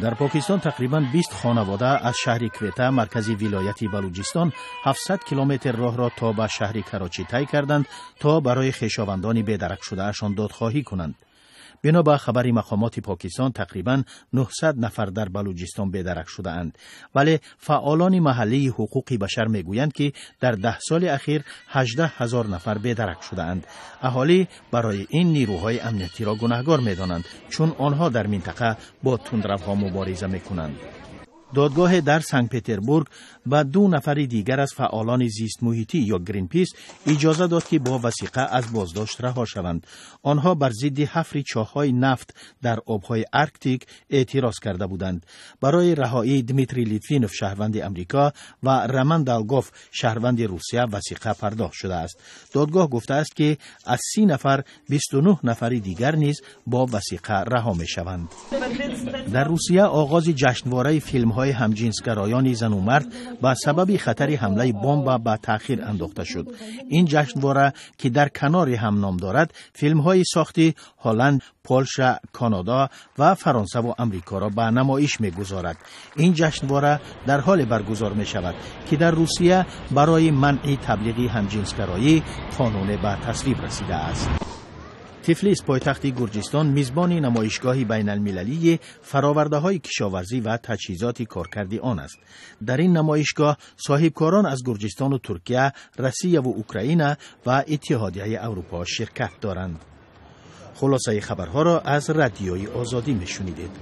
Дар Покистон тақрибан 20 хонавода аз шаҳри Квета, маркази вилояти Балуҷистон, 700 километр роҳро то ба шаҳри Карочӣ тай карданд, то барои хешовандони бедаракшудаашон додхоҳӣ кунанд. Бино ба хабари мақомоти Покистон, тақрибан 900 нафар дар Балуҷистон бедарак шудаанд. Вале фаъолони маҳаллии ҳуқуқи башар мегӯянд, ки дар 10 соли ахир 18 ҳазор нафар бедарак шудаанд. Аҳолӣ барои ин нирӯҳои амниятиро гунаҳгор медонанд, чун онҳо дар минтақа бо тундравҳо мубориза мекунанд. Додгоҳе дар Санкт Петербург ба ду нафари дигар аз фаъолони зистмуҳитӣ ё Гринпис иҷоза дод, ки бо васиқа аз боздошт раҳо шаванд. Онҳо бар зидди ҳафри чоҳҳои нафт дар обҳои Арктик эътироз карда буданд. Барои раҳоии Дмитрий Литвинов, шаҳрванди Амрико, ва Роман Долгов, шаҳрванди Русия, васиқа пардохт шудааст. Додгоҳ гуфтааст, ки аз 30 нафар 29 нафари дигар низ бо васиқа раҳо мешаванд. Дар Русия оғози ҷашнвораи филмҳои ҳамҷинсгароёни зану мард ба сабаби хатари ҳамлаи бомба ба таъхир андохта шуд. Ин ҷашнвора, ки «Дар канори ҳам» ном дорад, филмҳои сохти Ҳолланд, Полша, Канадо ва Фаронсаву Амрикоро ба намоиш мегузорад. Ин ҷашнвора дар ҳоле баргузор мешавад, ки дар Русия барои манъи таблиғи ҳамҷинсгароӣ қонуне ба тасвиб расидааст. Тифлис, пойтахти Гурҷистон, мизбони намоишгоҳи байналмилалии фаровардаҳои кишоварзӣ ва таҷҳизоти коркарди он аст. Дар ин намоишгоҳ соҳибкорон аз Гурҷистону Туркия, Россияву Украина ва Иттиҳодияи Аврупо ширкат доранд. Хулосаи хабарҳоро аз Радиои Озодӣ мешунидед.